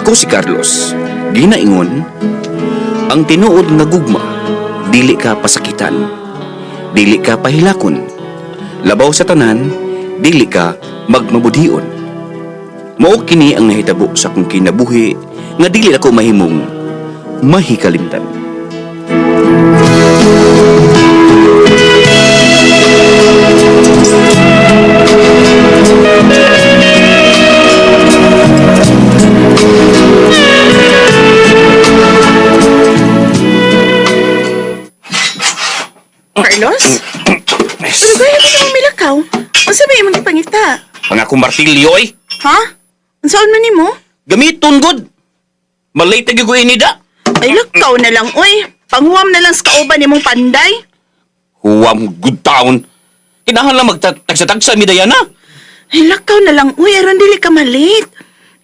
Ako si Carlos. Ginaingon, ang tinuod nga gugma, dili ka pasakitan, dili ka pahilakon. Labaw sa tanan, dili ka magmabudhion. Mao kini ang nahitabo sa akong kinabuhi nga dili ako mahimong mahikalimtan. Carlos? Ano ba yung mga milakaw? Unsa ba imong gipangita? Ang akong martilyo ay Ha? Unsaon man nimo? gamiton gud. Malate na gyud ko ini da. Ay, lakaw na lang, oy. Panghuwam na lang sa kauban nimong panday. Huwam good town. Kinahanglan magtagsa-tagsa mi Diana. Ay, lakaw na lang, uy. Aron dili ka malit.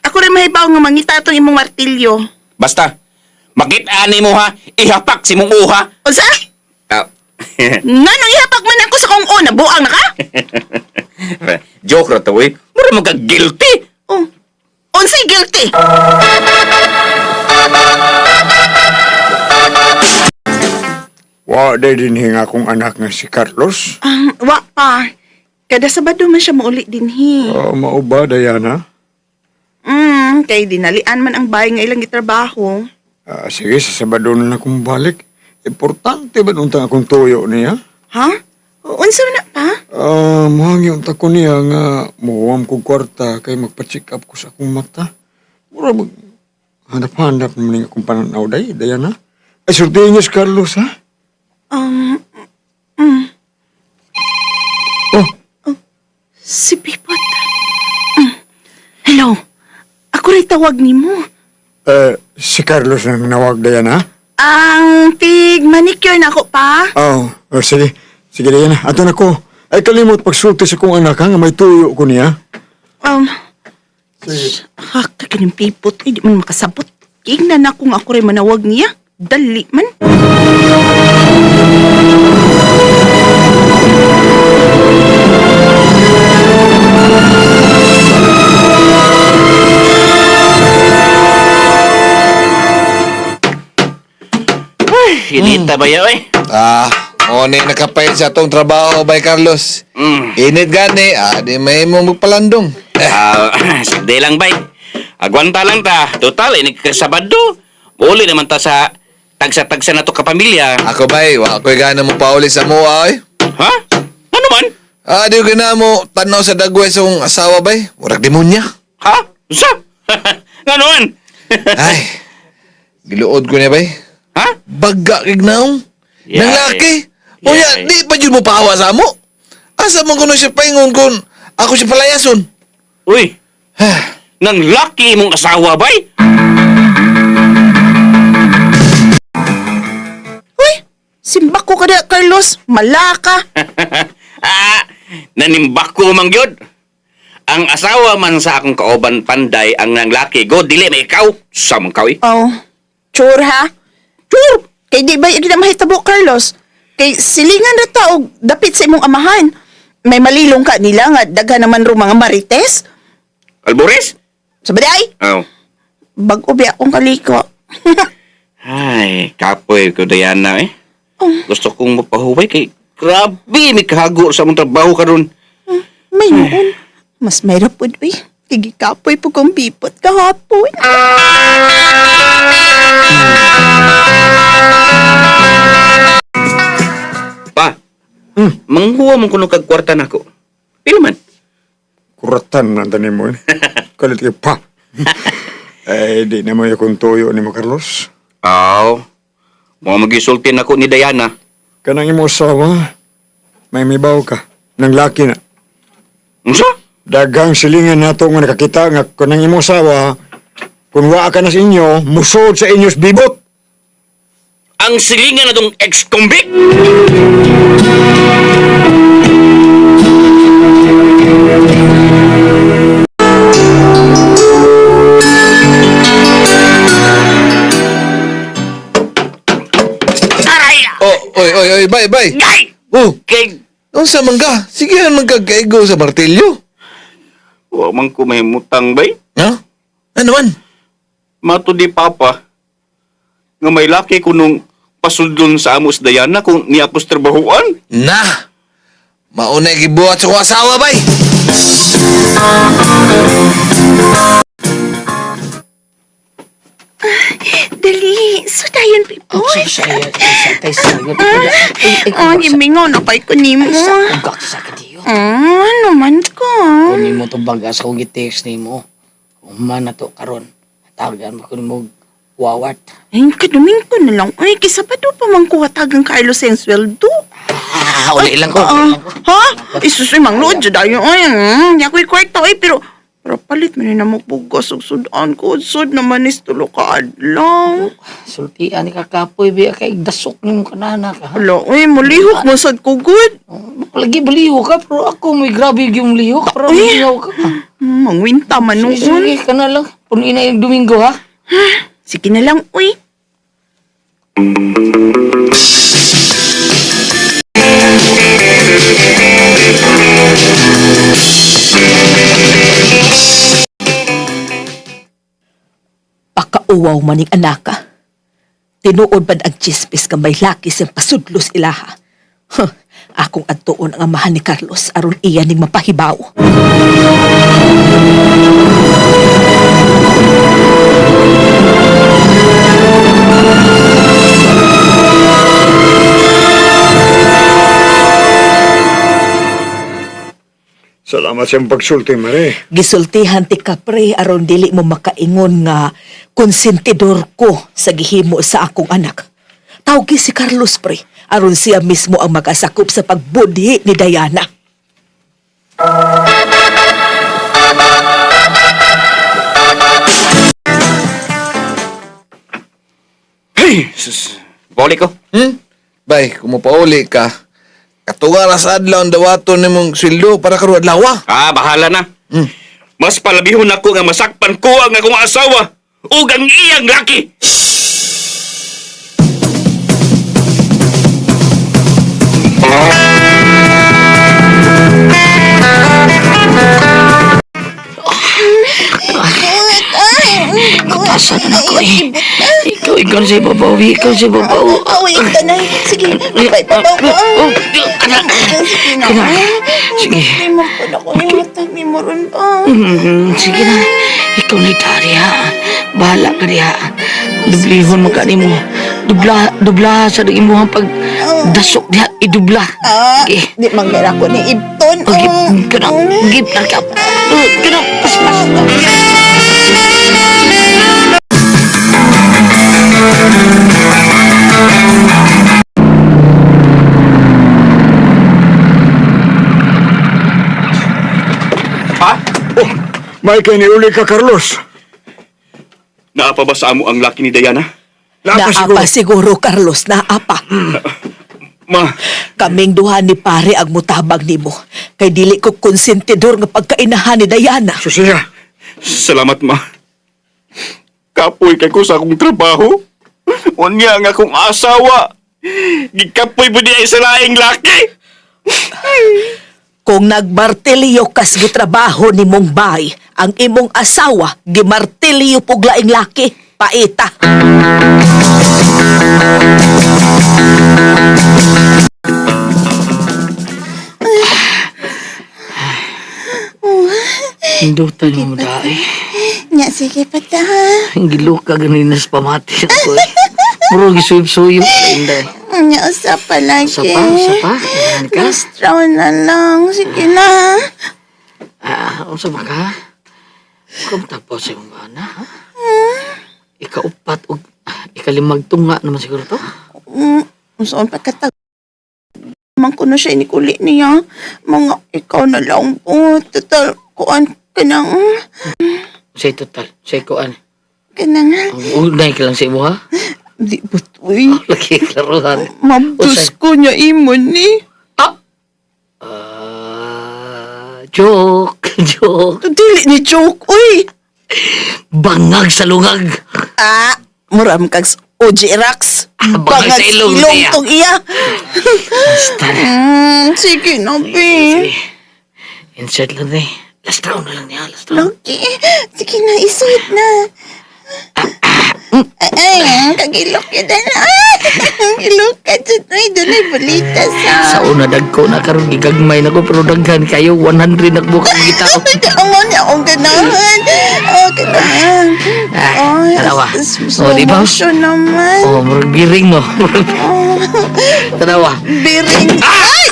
Ako rin mahibaw nga mangita atong imong martilyo. Basta makita ni mo ha, ihapak si mong uha. Unsa? Ah. Nganong ihapak man ako sa kong una, buang na ka? Joke ra to eh. Mura mo ka guilty. Oh. Unsay guilty? Wa day dinhi nga akong anak nga si Carlos. Wa pa. Kada Sabado man siya mauli dinhi. Oh, mao ba, Diana? Kay dinalian man ang bahay nga ilang gitrabaho. Ah, sige, sa Sabado na lang akong balik. Importante ba nung akong tuyo niya? Ha? Unsa man na pa? Ah, muhangi unta ko niya nga muwam ko kwarta kay magpa-check up ko sa akong mata. Mura mag hanap-hanap naman yung akong pananaw day, Diana. Ay, surtihin niyo si Carlos, ha? Um, Oh, si Pipot. Hello. Ako rin tawag nimo. eh, si Carlos ang nawag, Diana. Ang tig manicure na ako pa. Oh, oh, sige. Sige, Diana. Ato na ko. Ay, kalimot pagsulti sa kong anak, ha, nga may tuyo ko niya. Sige. Ha, kakining Pipot. Ay, di man makasabot. Kingnan na kung ako rin manawag niya. Dali man. Inita ba ya oy? Ah, mo ni nakapayad sa atong trabaho bay Carlos. Init gani, ah, di may mo magpalandong. Eh, Ah, sige lang bay. Agwanta lang ta. Total ini ka Sabado. Uli naman ta sa tagsa-tagsa na to kapamilya. Ako bay, wa ko'y gana mo pauli sa mua oy. Ha? Ano man? Ah, di ko gana mo tanaw sa dagway sa akong asawa bay. Murag demonya. Ha? Sa? Ngano man? Ay, giluod ko niya bay. Ha? Baga kig naong. Yay. Nang laki. Unya, Yay. di pa jud mo paawa sa amo. Asa man kuno siya paingon kun ako siya palayason. Uy, nang laki imong asawa bay? Uy, simbak ko kada, Carlos. Malaka. Ah, nanimbak ko man gyud. Ang asawa man sa akong kauban panday ang nanglaki go dili may ikaw sa man kaw eh. Oh, sure ha? Sure! Kay di ba yun na mahitabo, Carlos? Kay silingan na ta og dapit sa imong amahan. May malilong ka nila nga daghan naman ro mga marites. Albores? Sabi di ay, Oh. bag-o biya akong kaliko. Ay, kapoy ko Diana eh. Oh. Gusto kong mapahuway kay grabe may kahago sa among trabaho karon. May noon. Mas may rapod, uy. Kigi kapoy po kong bipot kahapon. Pa. Manghuwa man kuno kag kwarta nako. Pila man? Kuratan na tanin mo. Eh. Kalit kay pa. Ay, di na mo yung tuyo ni mo, Carlos. Aw. Mo magisulti nako ni Diana. Kanang imo asawa, may mibaw ka. Nang laki na. Unsa? Daghang silingan nato nga nakakita nga kanang imo asawa, kung waa ka na sa inyo, musod sa inyos bibot. Ang silingan na tong ex-convict. Aray! Oh, oy oy oy, bay bay. Gay! Oh, Kay unsa man ka? Sige man ka kaigo sa martilyo. wa man ko may mutang bay. Ha? Ano man? Mato di papa nga may laki ko nung pasundon sa amos Diana kung niya ako sa trabahuan. Na! Maunay gibuhat sa akong asawa, bay! Dali, so dayon people. Oh, Oh, gimingaw na kay ko nimo. Ugak sa kadiyo. Ano man ko? Kunin mo itong bagas kung gi-text nimo. Human na to karon. Tawagan mo ko nimo wawat. Ay, kaduming ko na lang. Ay, kisa pa do pa man kuha tagang Carlos ang sweldo. Ah, uli lang ko. Ah, ha? Isus, ay, manglood dyan dayon. Ay, di ako'y kwarta, ay, pero palit man na mo bugas og sudan ko. Sud naman is tulo ka adlaw. Sultian ni kakapoy biya kay dasok nimo kanana ka. ha? Hala, ay, malihok mo sad ko, good. Oh, Lagi baliw ka pero ako may grabe yung lihok pero Uy. lihaw ka. Mangwinta man Sige, noon. sige ka na lang. Punuin na yung Domingo ha. Sige na lang, uy. Pakauwaw maning anaka. Tinuod man ang chismis nga may laki siyang pasudlos ilaha. Huh, akong adtuon ang amahan ni Carlos aron iya ning mapahibaw. Salamat sa iyong pagsulti, Mare. Gisultihan ti kapre aron dili mo makaingon nga konsentidor ko sa gihimo sa akong anak. Tawgi si Carlos pre aron siya mismo ang makasakop sa pagbudhi ni Diana. Hey, sus. Balik ko. Hmm? Bay, kung mapauli ka, katunga ra sa adlaw ang dawaton nimong sweldo para karon adlaw. Ah, bahala na. Hmm. Mas palabihon ako nga masakpan ko ang akong asawa ug ang iyang laki. Kapasa na ako eh. Ikaw, ikaw sa ibabaw. Ikaw sa ibabaw. Away ka na. Sige, bye, babaw ko. Oh, anak. Sige na. Kina. Sige. Hindi mo po na ko yung matag ni mo ron ba? Sige na. Ikaw na dari ha. Bahala ka diha. Dublihon mo ka nimo. Dubla, dubla sa imuhang pag dasok diha. Idubla. Ah, Sige. di manggara ko ni Ibton. Pagip, kana, gip na ka. Kana, paspas. Ha? Oh, may kay niuli ka, Carlos. Naa pa ba sa amo ang laki ni Diana? Naa pa siguro. Naapa siguro Carlos, naapa. Ma, Kaming duha ni pare ang mutabang nimo. Kay dili ko konsentidor nga pagkainahan ni Diana. Susiya, salamat ma. Kapoy kay ko sa akong trabaho. Unya ang akong asawa. Gikapoy po niya sa laing laki. Kung nagmartilyo kas gitrabaho ni mong bay, ang imong asawa gimartilyo pug laing laki, paita. Hindutan mo dai. Nya, sige pa ta. Gilo ka ganina sa pamati ako eh. Muro gisuyop-suyop ka inday. Nya, usa pa lagi. Usa pa, usa pa. Ganahan ka? Last round na lang. Sige na. Ah, unsa ba ka? Ikaw tapos sa imong bana, ha? Ikaupat og ikalimag tunga naman siguro to. Saan pagkatag man ko na siya inikuli niya. Mga ikaw na lang po. Total, kuan ka nang, Say total, say kuan. ka nang, Ang unay ka lang sa imo ha. di ba uy? Lagi klaruhan. Mabdus ko niya imo ni. Ah! Ah, joke, joke. Dili ni joke, uy. Bangag sa lungag. Ah, muram kag OG Rax. Ah, bangag sa ilong niya. tong iya. Basta na. Sige na, be. Sige. Insert lang eh. Last round na lang niya, last round. Lagi. Sige na, isuot na. Ay, ay, kagilok yun na. Ay, kagilok ka dyan. Ay, doon ay balita sa... Sa una dagko na karon gigagmay na ko pero daghan kayo 100 nagbukang gitao. Ang mo niya akong ganahan. Oh, ganahan. Ah, Ay, tanawa. Slow Oh, di ba? motion naman. Oh, murag biring mo. Oh, Tanawa. biring. Ay!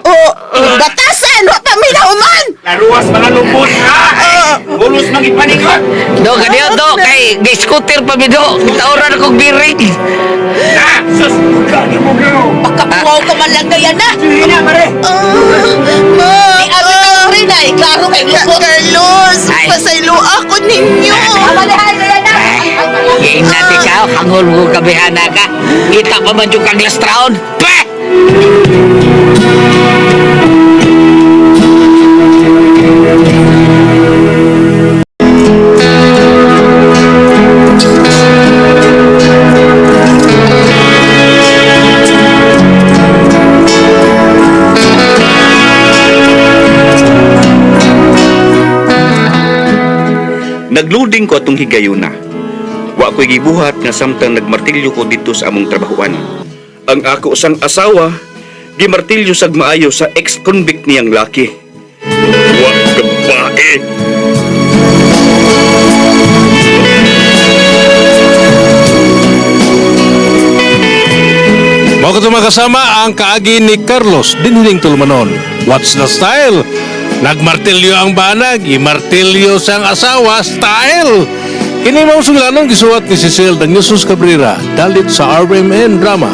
Oh, batasan! Wa pa may nauman! Laruas mga lupot ha! Bulos magipanikot! Do kaniyo do kay gi scooter pa mi do. Gitawran akong biring. Na! Sus! Pagkapuaw ka man lang gaya na. Ah, ma! Di abi ka pre na, eh, klaro kay lupot. Carlos, Ay. pasaylo ako ninyo. Amalihan gaya na. Giingnan ikaw, hangol mo kabihana ka. Kita pa man yung kang lastraon. Peh! Nagloading ko atong higayuna. Wa ko'y gibuhat nga samtang nagmartilyo ko dito sa among trabahuan. Ang ako sang asawa, gimartilyo sag maayo sa ex-convict niyang laki. Wa kabae! Mao kato mga kasama ang kaagi ni Carlos dinhining tulumanon. What's the style? Nagmartilyo ang banag, imartilyo sang asawa, style! Kini mao sunglanon gisuwat ni Cecil Danyusos Cabrera, dalit sa RMN Drama.